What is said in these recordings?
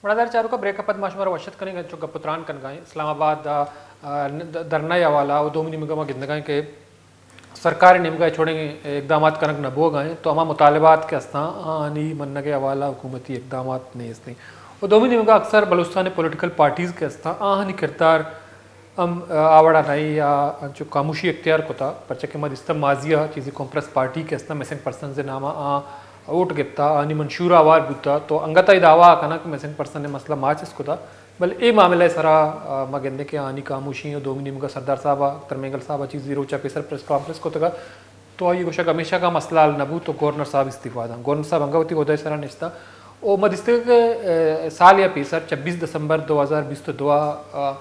ناظر چاروکا، بریک ءَ پد ما شمارا وش اتک کنیں، انچو گپ ءُ تران کنگا ایں۔ اسلام آباد ءَ، آ، ن-، د-، دھرنا ءِ حوالہ ءَ ءُ دومی نیمگا ما گندگا ایں کہ سرکار ءِ نیمگا چوڑیں اقدامات کنگ نہ بوگا ایں، تو ہما مطالبات کہ استاں، آہانی منگ ءِ حوالہ ءَ حکومتی اقدامات نیست ایں۔ ءُ دومی نیمگا اکثر بلوچستان ءِ پولیٹیکل پارٹیز کہ استاں، آہانی کردار ہم، آ، آ وڑا نہ ایں یا انچو خاموشی اختیار کتا، پرچا کہ ما دیستہ ماضی ءَ چیزے کانفرنس پارٹی کہ استاں مسنگ پرسنز ءِ نام ءَ آ ووٹ گپتا، آنی منشور ءَ ہوار بوتا، تو انگت ءَ اے دعویٰ کناں کہ مسنگ پرسنز ءِ مسئلہ ما چست کتا، بلے اے معاملہ ءِ سرا، آ، ما گندیں کہ آنی خاموشی ءُ دومی نیمگ ءَ سردار صاحب ءَ، اختر مینگل صاحب ءَ چیزے روچ ءَ پیسر پریس کانفرنس کتگ ءَ، تو آئی ءَ گوشگ ہمیشہ کہ مسئلہ حل نہ بوت تو گورنر صاحب استعفیٰ داں۔ گورنر صاحب انگا وتی عہدہ ءِ سرا نشتہ۔ او ما دیستگ کہ، آ، سال یا پیسر چھبیس دسمبر دو ہزار بیست ءُ دو ءَ، آ،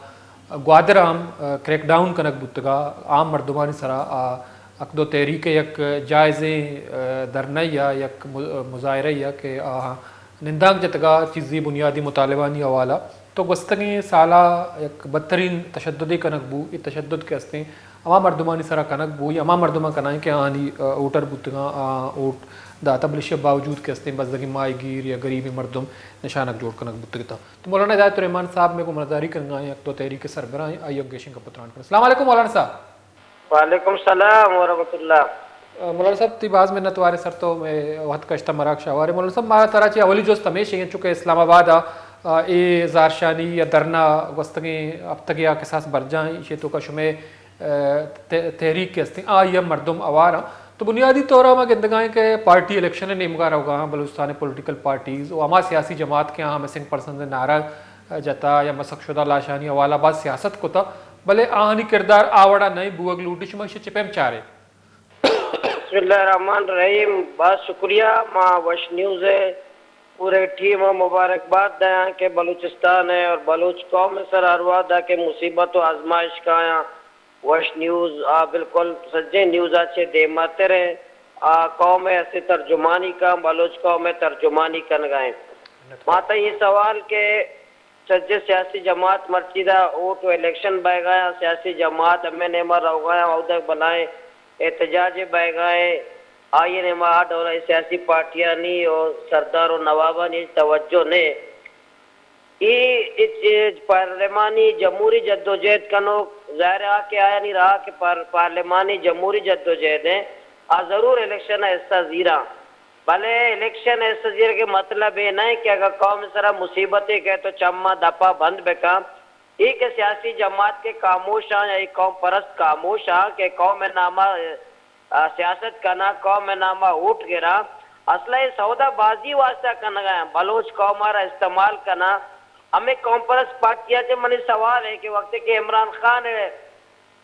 گوادر ءَ ہم، آ، کریک ڈاؤن کنگ بوتگ ءَ عام مردمانی سرا، آ، یک دو تحریک ءِ یک جائزیں، آ، دھرنہ یا یک م-، مظاہرہ یا کہ آ نندانک جتگ ءَ چیزے بنیادی مطالبانی حوالہ تو گوستگیں سال ءَ یک بدترین تشددے کنگ بو، اے تشدد کہ استیں ہما مردمانی سرا کنگ بو یا ہما مردماں کنائیں کہ آنی، آ، ووٹر بوتگاں، آ، ووٹ داتا، بلے ایشی ءَ باوجود کہ استیں بزگیں ماہی گیر یا غریبیں مردم نشانگ جوڑ کنگ بوتگ اتاں۔ تو مولانا ہدایت الرحمان صاحب مئے گوں مرداری کنگا ایں، یک دو تحریک ءِ سربراہ ایں، آئی ءَ گیشیں گپ ءُ تران کنیں۔ السلام علیکم مولانا صاحب۔ وعلیکم السلام ورحمۃ اللہ۔ آ، مولانا صاحب، تئی باز منت واریں سر تو مئے وھد کشتہ مراگش ءَ ہوارے۔ مولانا صاحب، ما ترا چہ اولی جست ہمیش ایں، چونکہ اسلام آباد ءَ، آ، اے زہرشانی یا دھرنا گوستگیں ہپتگے ءَ کساس برجاہ ایں، ایشی توکا شمئے، آ، ت-، تحریک کہ استیں، آئی ءَ مردم ہوار آں۔ تو بنیادی طور ءَ ما گندگا ایں کہ پارٹی الیکشن ءِ نیمگا روگا آں، بلوچستان ءِ پولیٹیکل پارٹیز ءُ ہما سیاسی جماعت کہ آہاں مسنگ پرسنز ءِ نعرہ جتا یا مسخ شدہ لاشانی حوالہ باز سیاست کتا، بلے آہانی کردار آ وڑا نہ ایں بوگ لوٹی۔ شما ایشی ءَ چہ پیم چارے؟ بسم اللہ الرحمن الرحیم۔ باز شکریہ۔ ما وش نیوز ءِ پورے ٹیم ءَ مبارکباد دیاں کہ بلوچستان ءِ اور بلوچ قوم ءِ سر ہر وہدا کہ مصیبت ءُ آزمائش کایاں، وش نیوز آ بالکل سجیں نیوز ءَ چہ دیماتر ءِ، آ قوم ءِ ہستے ترجمانی کن، بلوچ قوم ءِ ترجمانی کنگا ایں۔ ما تئی سوال کہ سجیں سیاسی جماعت مرچی دا ووٹ ءُ الیکشن بئیگا آں، سیاسی جماعت ہمے نیما روگا آں، اودک بلائیں احتجاجے بئیگا ایں، آئی ءِ نیما آ ڈول ءِ سیاسی پارٹیانی ءُ سردار ءُ نوابانی ہچ توجہ نہ۔ اے، اے، اے پارلیمانی جمہوری جدوجہد کنوک، ظاہر ہے کہ آیانی راہ کہ پار-، پارلیمانی جمہوری جدوجہد ایں، آ ضرور الیکشن ءَ حصہ زیراں۔ بلے الیکشن ءَ حصہ زیرگ ءِ مطلب اے نہ کہ اگاں قوم ءِ سرا مصیبتے کئے تو چماں دپا بند بکن۔ اے کہ سیاسی جماعت کہ خاموش آں یا اے قوم پرست خاموش آں کہ قوم ءِ نام ءَ آ، سیاست کناں، قوم ءِ نام ءَ ووٹ گراں، اصل ءَ اے سودا بازی واسطہ کنگ ءَ آں، بلوچ قوم ءَ را استعمال کناں۔ ہمے قوم پرست پارٹی ءَ چہ منی سوال اے کہ وقتے کہ عمران خان ءِ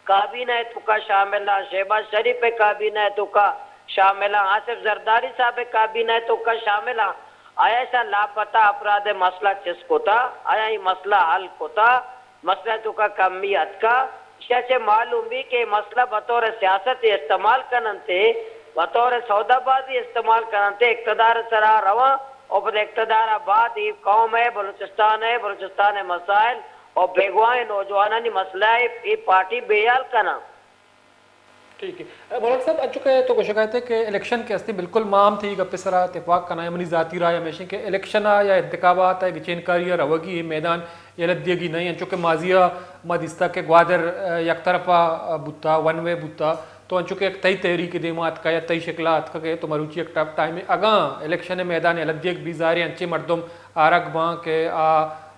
کابینہ ءِ توکا شامل آں، شہباز شریف ءِ کابینہ ءِ توکا شامل آں، آصف زرداری صاحب ءِ کابینہ ءِ توکا شامل آں، آیا ایشاں لاپتہ افراد ءِ مسئلہ چست کتا؟ آیا اے مسئلہ حل کتا؟ مسئلہ ءِ توکا کمی اتکا؟ ایشی ءَ چہ معلوم بی کہ اے مسئلہ بطور سیاست استعمال کننت، بطور سودا بازی استعمال کننت، اقتدار ءِ سرا رواں ءُ پد اقتدار ءَ بعد اے قوم ءِ، بلوچستان ءِ، بلوچستان ءِ مسائل ءُ بیگواہیں نوجوانانی مسئلہ ءَ اے پارٹی بے حیال کناں۔ ٹھیک ہے۔ اے، مولانا صاحب، انچو کہ تو گوشگ ءَ ات کہ الیکشن کہ استیں، بالکل ما ہم تئی گپ ءِ سرا اتفاق کناں۔ منی ذاتی رائے ہمیش ایں کہ الیکشن ءَ یا انتخابات ءَ گچین کاری ءَ روگی اے میدان یلہ دیگی نہ ایں۔ انچو کہ ماضی ءَ ما دیستہ کہ گوادر، اے، یک طرفہ، اے، بوتا، ون وے بوتا، تو انچو کہ یک تئی تحریک ءِ دیما اتکا یا تئی شکل ءَ اتکگ ئے تو مروچی یک ٹف ٹائم ایں۔ اگاں الیکشن ءِ میدان یلہ دیگ بی، ظاہر ایں انچیں مردم آرگ باں کہ آ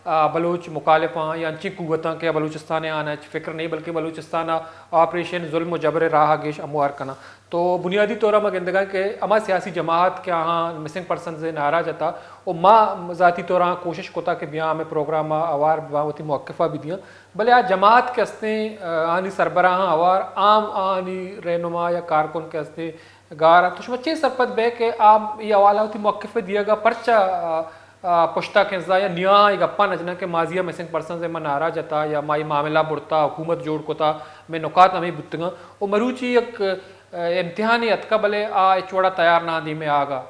آ، بلوچ مخالفاں یا انچیں قوتاں کہ بلوچستان ءَ آناں ہچ فکر نہ ایں، بلکیں بلوچستان ءَ آپریشن ظلم ءُ جبر ءِ راہ ءَ گیش ہموار کناں۔ تو بنیادی طور ءَ ما گندگاں کہ ہما سیاسی جماعت کہ آہاں مسنگ پرسنز ءِ نعرہ جتا ءُ ما ذاتی طور ءَ کوشش کتا کہ بیاں ہمے پروگرام ءَ ہوار باں، وتی موقف ءَ بہ دیاں، بلے آ جماعت کہ استیں، آ، آہانی سربراہاں ہوار عام آہانی رہنما یا کارکن کہ استیں، گار انت۔ تو شما چے سرپد بئے کہ آ اے حوالہ ءَ وتی موقف ءِ دیگ ءَ پرچا، آ، آ، پشت ءَ کنزا یا نیاں اے گپاں نہ جناں کہ ماضی ءَ مسنگ پرسنز ءِ ما نعرہ جتا یا ما اے معاملہ برتا، حکومت جوڑ کتا، مئے نکات ہمے بوتگاں ءُ مروچی یک، آ، امتحانے اتکا، بلے آ ہچ وڑا تیار نہ آں دیم ءَ آگ ءَ۔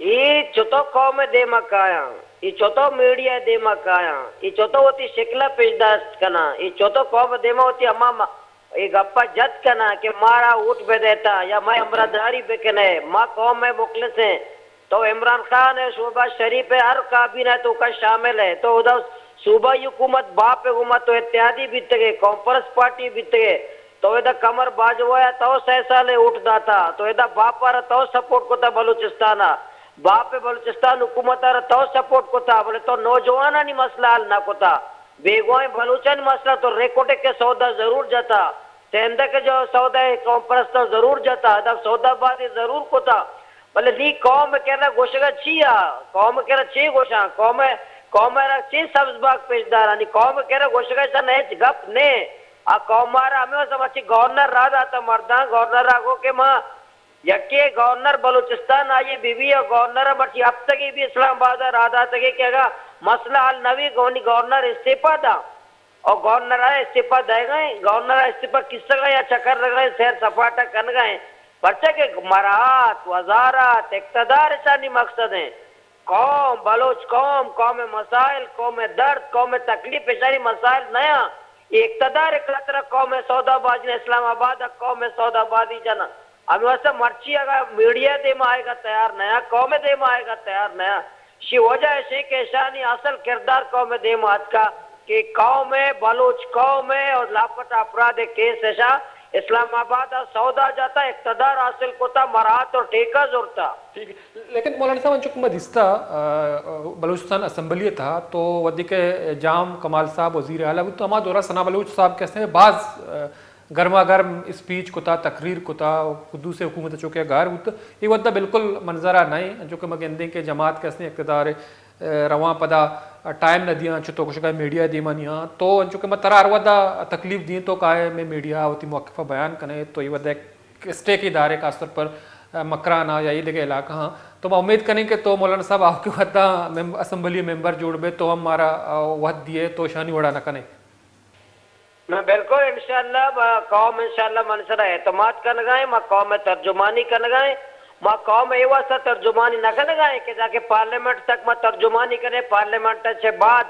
اے چتو قوم ءِ دیم ءَ کایاں، اے چتو میڈیا ءِ دیم ءَ کایاں، اے چتو وتی شکل ءَ پیش داشت کناں، اے چتو قوم ءِ دیم ءَ وتی ہما م-، اے گپ ءَ جت کناں کہ مارا ووٹ بدئے تاں یا مئے ہمراہداری بکن ئے، ما قوم ءِ مخلص ایں۔ تو عمران خان ءِ، شہباز شریف ءِ، ہر کابینہ ءِ توکا شامل ئے، تو ادا صوبائی حکومت باپ ءِ گوما تو اتحادی بیتگ ئے، کانفرنس پارٹی بیتگ ئے، تو ادا قمر باجوہ ءَ تو سئے سال ءَ ووٹ داتا، تو ادا باپ ءَ را تو سپورٹ کتا بلوچستان ءَ، باپ ءِ بلوچستان حکومت ءَ را تو سپورٹ کتا، بلے تو نوجوانانی مسئلہ حل نہ کتا، بیگواہیں بلوچانی مسئلہ تو ریکوڈک ءِ سودا ضرور جتا، سندک ءِ جو سودا ءِ کانفرنس تو ضرور جتا، ادا سودا بازی ضرور کتا، بلے نی قوم ءِ کرا گوشگ ءَ چی ءَ؟ قوم ءِ کرا چی گوشاں؟ قوم ءِ، قوم ءَ را چی سبز باگ پیش داراں؟ نی قوم ءِ کرا گوشگ ءَ چہ نہ ہچ گپ نے۔ آ قوم ءَ را ہمے واسطہ مرچی گورنر راہ داتا مرداں، گورنر ءَ گو کہ ما یکے گورنر بلوچستان آئی بی بی ءَ گورنر ءَ مرچی ہفتگے بی اسلام آباد ءَ راہ داتگے کہ اگاں مسئلہ حل نہ بی گونی گورنر استعفی داں۔ او گورنر ءَ استعفی دئیگ ءَ ایں، گورنر ءَ استعفی کسگ ءَ ایں یا چکر رگ ءَ ایں، سیر سپاٹ ءَ کنگ ءَ ایں۔ پرچا کہ مراعات، وزارت، اقتدار اشانی مقصد ایں۔ قوم، بلوچ قوم، قوم ءِ مسائل، قوم ءِ درد، قوم ءِ تکلیف اشانی مسائل نیاں۔ اے اقتدار ءِ خاطر ءَ قوم ءِ سودا بازی نہ، اسلام آباد ءَ قوم ءِ سودا بازی جناں۔ ہمے واسطہ مرچی اگاں میڈیا ءِ دیما آئیگ ءَ تیار نیاں، قوم ءِ دیما آئیگ ءَ تیار نیاں، شی وجہ ایشیں کہ ایشانی اصل کردار قوم ءِ دیم ءَ اتکا کہ قوم ءِ، بلوچ قوم ءِ اور لاپتہ افراد ءِ کیس ایشاں اسلام آباد ءَ سودا جتا، اقتدار حاصل کتا، مراعات اور ٹیکہ زرتا۔ ٹھیک ہے۔ لیکن مولانا صاحب، انچو کہ ما دیستا، آ، بلوچستان اسمبلی ءِ تہا تو وھدے کہ جام کمال صاحب وزیر اعلیٰ بوت، تو ہما دورہ ثنا بلوچ صاحب کہ ہستیں باز، آ، گرما گرم اسپیچ کتا، تقریر کتا، قدوس ءِ حکومت ءَ چوکہ گار بوت۔ اے وھد ءَ بالکل منظر ءَ نہ ایں، انچو کہ ما گندیں کہ جماعت کہ ہستیں اقتدار ءَ رواں پدا ٹائم نہ دیاں، چو تو گوشگا میڈیا ءِ دیما نیاں۔ تو انچو کہ ما ترا ہر وھد ءَ تکلیف دیں تو کائے مئے میڈیا ءَ وتی موقف ءَ بیان کنے، تو اے وھد ءَ یک اسٹیک ادارے خاص طور پر مکران ءَ یا اے دگہ علاقہ ہاں، تو ما امید کنیں کہ تو مولانا صاحب آؤکیں وھد ءَ مم-، اسمبلی ءِ ممبر جوڑ بئے، تو ہم مارا، آ، وھد دیئے، تو اشانی وڑا نہ کنے۔ نہ، بالکل، انشاءاللہ، ما قوم انشاءاللہ من سرا اعتماد کنگا ایں، ما قوم ءِ ترجمانی کنگا ایں، ما قوم ءِ اے واسطہ ترجمانی نہ کنگا ایں کہ تاکہ پارلیمنٹ تک ما ترجمانی کنیں، پارلیمنٹ ءَ چہ بعد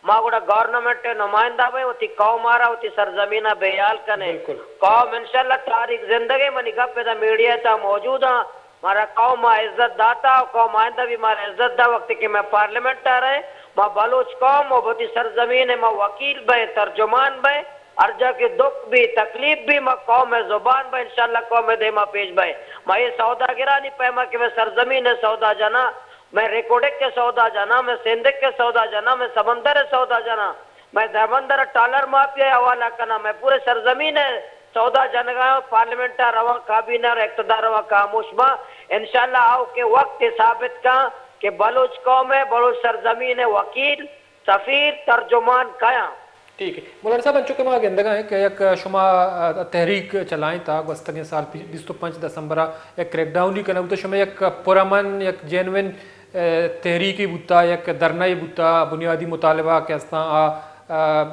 ما گڑا گورنمنٹ ءِ نمائندہ بئیں، وتی قوم ءَ را وتی سرزمین ءَ بے حال کنیں۔ بالکل۔ قوم انشاءاللہ تاریخ زندگ ایں، منی گپ ادا میڈیا ءِ تہا موجود آں۔ مارا قوم ءَ عزت داتا و قوم آئندہ بھی مارا عزت دا، وقتی کہ مئے پارلیمنٹ ءَ رئیں، ما بلوچ قوم و وتی سرزمین ءِ ما وکیل بئیں، ترجمان بئیں، ہر جا کہ دکھ بی، تکلیف بی، ما قوم ءِ زبان بئیں، انشاءاللہ قوم ءِ دیما پیش بئیں۔ ما اے سوداگرانی پیما کہ مئے سرزمین ءِ سودا جناں، مئے ریکوڈک ءِ سودا جناں، مئے سندک ءِ سودا جناں، مئے سمندر ءِ سودا جناں، مئے دربندر ءَ ٹالر مافیا ءِ حوالہ کناں، مئے پورے سرزمین ءِ سودا جنگا، پارلیمنٹ ءَ رواں، کابینہ ءَ اقتدار رواں، خاموش باں۔ انشاءاللہ آؤکیں وقت اے ثابت کاں کہ بلوچ قوم ءِ، بلوچ سرزمین ءِ وکیل، سفیر، ترجمان کئے آں۔ ٹھیک ہے۔ مولانا صاحب، انچو کہ ما گندگا ایں کہ یک شما، آ، تحریک چلائینتا گوستگیں سال پی-، بیست و پنچ دسمبر ءَ یک کریک ڈاؤن ہی کنگ بوتا، شما یک پرامن، یک جینوئن، آ، تحریک ہی بوتا، یک دھرنا ہی بوتا، بنیادی مطالبہ کہ استاں آ، آ،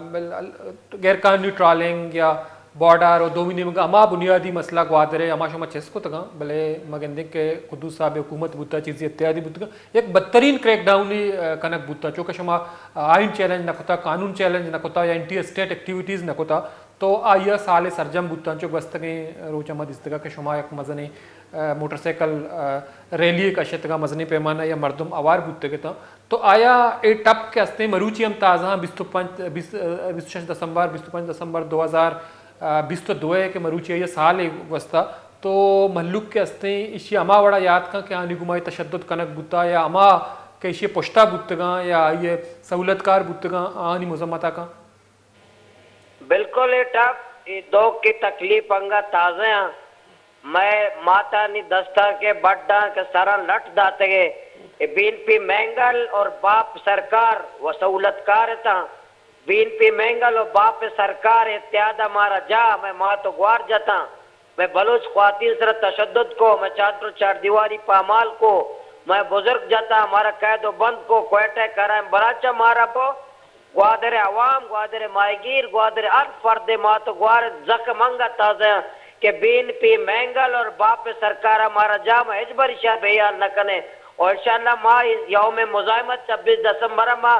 غیر قانونی ٹرالنگ یا بارڈر و دومی نیمگا ہما بنیادی مسئلہ گوادر ءِ ہما شما چست کتگاں، بلے ما گندیں کہ قدوس صاحب ءِ حکومت بوتا، چیزی اتحادی بوتگاں، یک بدترین کریک ڈاؤن ہی، آ، کنگ بوتا، چونکہ شما آئین چیلنج نہ کتا، قانون چیلنج نہ کتا یا اینٹی اسٹیٹ ایکٹیویٹیز نہ کتا، تو آئی ءَ سال ءِ سرجم بوتاں، چو گوستگیں روچ ءَ ما دیستگا کہ شما یک مزنیں، آ، موٹر سائیکل، آ، ریلی ءَ کشتگا، مزنیں پیمانہ ءَ مردم ہوار بوتگ اتاں۔ تو آیا اے ٹپ کہ استیں مروچی ہم تازہ آں، بیست و پنچ، بیست، آ، بیست و شش دسمبر، بیست و پنچ دسمبر دو ہزار بیست و دو ءَ کہ مروچی آئی ءَ سال ءَ گوستا، تو مھلوک کہ استیں ایشی ہما وڑا یات کن کہ آنی گوما اے تشدد کنگ بوتا یا ہما کہ ایشی پشتا بوتگاں یا آئی ءِ سہولت کار بوتگاں، آنی مذمتا کن؟ بالکل اے ٹپ، اے دو کہ تکلیف انگا تازہ آں۔ مئے ماتانی دستاں کہ بڈاں کہ سراں لٹ داتگے، اے بی این پی مینگل اور باپ سرکار و سہولت کار اتاں۔ بی این پی مینگل و باپ سرکار اتحاد ءَ مارا جاہ، مئے مات و گوار جتاں۔ مئے بلوچ خواتین سرا تشدد کو، مئے چادر و چاردیواری پامال کو، مئے بزرگ جتاں، مارا قید و بند کو، کوئٹہ ءِ کرائم برانچ ءَ مارا بو۔ گوادر ءِ عوام، گوادر ءِ ماہیگیر، گوادر ءِ ہر فرد ءِ مات و گوار ءِ زخم انگت تازہ آں کہ بی این پی مینگل اور باپ سرکار ءَ مارا جاہ، ما ہچبر ایشاں بے حال نہ کنیں۔ اور انشاءاللہ ما یوم مزاحمت چھبیس دسمبر ءَ ما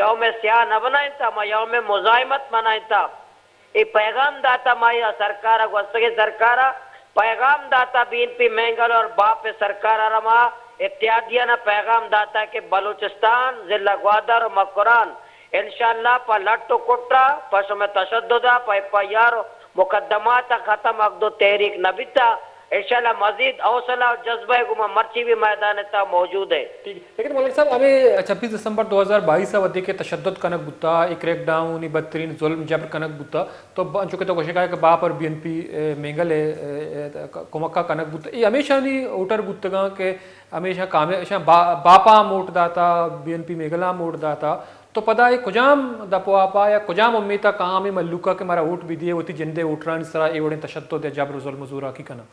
یوم سیاہ نہ بنائینتا، ما یوم مزاحمت بنائینتا۔ اے پیغام داتا ما یا سرکار ءَ، گوستگیں سرکار ءَ پیغام داتا بی این پی مینگل اور باپ سرکار ءَ را ما اتحادیہ نا پیغام داتا کہ بلوچستان، ضلع گوادر و مکران انشاءاللہ پہ لٹ و کٹا، پہ شمئے تشدد آ، پہ ایف آئی آر و مقدمات آ ختم حق دو تحریک نہ بیتا۔ انشاءاللہ مزید حوصلہ و جذبہ گما مرچی بھی میدان تا موجود ہے۔ ٹھیک ہے۔ لیکن مولانا صاحب، ہمیں چھبیس دسمبر دو ہزار بائیس آ ودی کہ تشدد کنگ بوتا، اے کریک ڈاؤن، اے بدترین ظلم جبر کنگ بوتا، تو ب-، انچو کہ تو گوشگا کہ باپ اور بی این پی، اے، مینگل ہے، اے، اے، ک-، کمکا کنگ بوتا۔ اے ہمیشہ نی ووٹر بوتگاں کہ ہمیشہ کامیاب، ایشاں با-، باپا ووٹ داتا، بی این پی مینگلا ووٹ داتا۔ تو پدا اے کجام دپ و آپا یا کجام امیتا کاہاں ہمے مھلوکا کہ مارا ووٹ بدیے، وتی جندے ووٹرانی سرا اے وڑیں تشدد یا جبر و ظلم و زوراکی کناں؟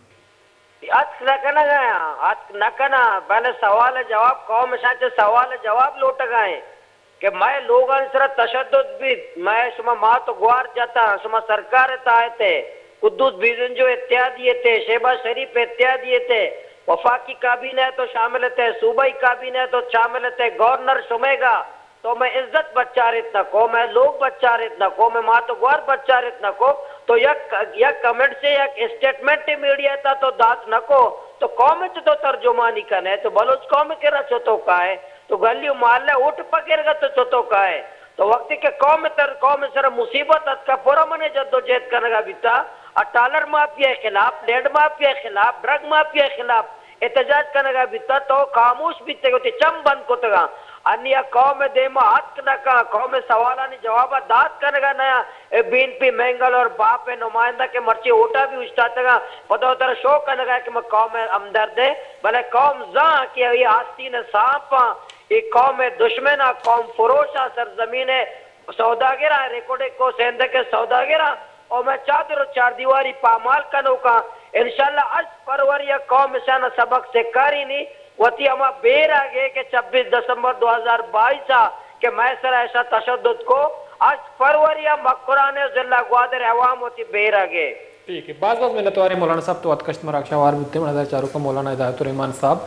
اتک نہ کنگا آں، اتک نہ کناں، بلے سوال جواب، قوم اشاں چہ سوال جواب لوٹگا ایں کہ مئے لوگانی سرا تشدد بیت، مئے شما مات و گوار جتاں، شما سرکار ء تحت ء، قدوس بیزنجو اتحادی ء تہ، شہباز شریف اتحادی ء تہ، وفاقی کابینہ ء تو شامل ات ئے، صوبائی کابینہ ء تو شامل ات ئے، گورنر شمئیگا، تو مئے عزت بچارت نہ کو، مئے لوگ بچارت نہ کو، مئے مات و گوار بچارت نہ کو، تو یک، یک کمنٹ سے یک اسٹیٹمنٹ میڈیا تا تو دات نہ کو، تو قوم چ تو ترجمانی کنے، تو بلوچ قوم کرا چتو کائے، تو گلی و محلہ ووٹ پکرگا تو چتو کائے، تو وقتی کہ قوم تر، قوم سر مصیبت اتکا، پورا منے جدوجہد کنگا بیتا، آ ٹالر مافیا خلاف، لینڈ مافیا خلاف، ڈرگ مافیا خلاف، احتجاج کنگا بیتا، تو خاموش بیتگ، وتی چم بند کتگا۔ انی آ قوم دیما اتک نہ کن، قوم سوالانی جوابا دات کنگا نیا۔ اے بی این پی مینگل اور باپ نمائندہ کہ مرچی اوٹا بھی اشتاتگا، پدا ترا شو کنگا کہ میں قوم ہمدرد ہے، بلے قوم زان کہ یہ آستین سانپاں، یہ قوم دشمن آ، قوم فروش آ، سرزمین سوداگر آ، ریکوڈک و سیندک سوداگر آ، او مئے چادر و چاردیواری پامال کنوکاں۔ انشاءاللہ ہشت فروری ء قوم اشانا سبق سکارینی، وتی ہما بیرا گے کہ چھبیس دسمبر دو ہزار بائیس ء کہ مئے سرا اشاں تشدد کو، ہشت فروری ء مکران ء ضلع گوادر عوام وتی بیرا گے۔ ٹھیک ہے، باز باز منتوار ہیں مولانا صاحب، تو اتکشت مراگش آوار بوتے۔ من ہزار چاروکا مولانا ہدایت الرحمان صاحب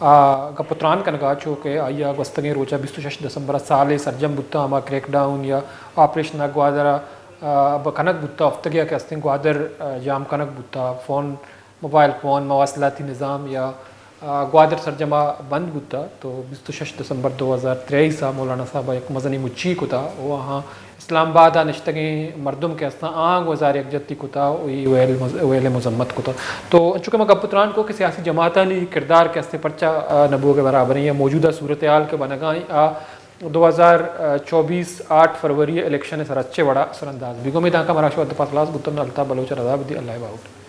آ، گپ و تران کنگا چو کہ آئی ء گوستگیں روچ ء بیست و شش دسمبر ء سال ء سرجم بوتا، ہما کریک ڈاؤن یا آپریشن ء گوادر ء، آ، ب-، کنگ بوتا، ہفتگے ء کہ استیں گوادر، آ، جام کنگ بوتا، فون، موبائل فون، مواصلاتی نظام یا، آ، گوادر سرجم ء بند بوتا، تو بیست و شش دسمبر دو ہزار تریس ء مولانا صاحب ء یک مزنیں مچی کتا و آہاں اسلام آباد ء نشتگیں مردم کہ استاں آہاں گوں اظہار یکجہتی کتا و اے ویل مز-، ویل ء مذمت کتا۔ تو انچو کہ ما گپ و تران کو کہ سیاسی جماعتانی کردار کہ استیں پرچا، آ، نہ بوگ ء برابر ایں یا موجودہ صورتحال کہ بنگا ایں آ دو ہزار چوبیس آٹھ فروری ء الیکشن ء سرا چے وڑا اثر انداز بیگ۔ امید آں کہ مارا شما دپاس خلاص بوتن۔ الطاف بلوچ ء رضا بدی، اللہ ء باہوٹ۔